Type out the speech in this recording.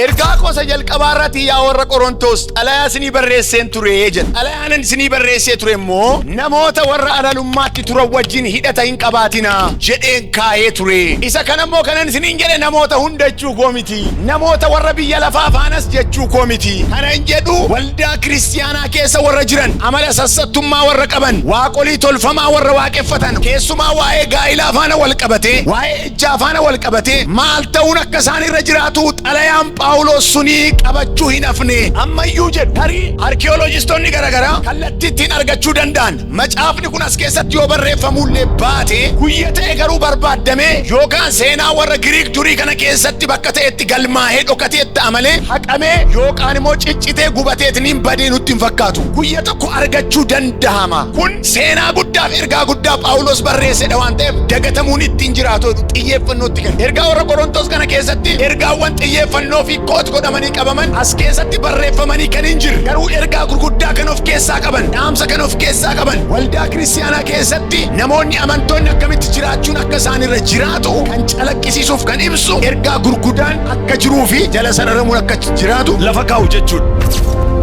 Ergaa koo isa jalqabaa irratti yaa warra Qorontos xalayaa isinii barreesseen ture jedha. Xalayaan isinii barreessee ture immoo namoota warra alalummaatti turan wajjin hidhata hin qabaatinaa jedheen kaa'ee ture. Isa kana immoo kanan isiniin jedhe namoota hunda jechuu koo miti. Namoota warra biyya lafaa faanas jechuu koo miti. Kanan jedhu waldaa kiristiyaanaa keessa warra jiran, amala sassattummaa warra qaban, waaqolii tolfamaa warra waaqeffatan, keessumaa waa'ee gaa'ilaa faana wal qabatee, waa'ee ejjaa faana wal qabatee maal ta'uun akka isaan irra jiraatu xalayaan Phaawulos sunii qabachuu hin hafne. Ammayyuu jedhu tarii arkiyooloojistoonni garaagaraa kallattii ittiin argachuu danda'an macaafni kun as keessatti yoo barreeffamullee baate, guyya ta'e garuu barbaaddamee yookaan seenaa warra Giriik durii kana keessatti bakka ta'etti galmaa'ee dhokatee ta'a malee haqamee yookaan immoo ciccitee gubateetiniin badee nutti hin fakkaatu. Guyya tokko argachuu danda'ama. Kun seenaa guddaaf ergaa guddaa Phaawulos barreessedha waan ta'eef dagatamuun ittiin jiraatu xiyyeeffannootti kenna. Ergaa warra Qorontos kana keessatti ergaawwan xiyyeeffannoo fi quote godhamanii qabaman as keessatti barreeffamanii kan hin jirre, garuu ergaa gurguddaa kan of keessaa qaban, dhaamsa kan of keessaa qaban, waldaa kiristiyaanaa keessatti namoonni amantoonni akkamitti jiraachuun akka isaan irra jiraatu kan calaqqisiisuuf kan ibsu ergaa gurguddaan akka jiruu fi jala sararamuun akka jiraatu lafa kaa'u jechuudha.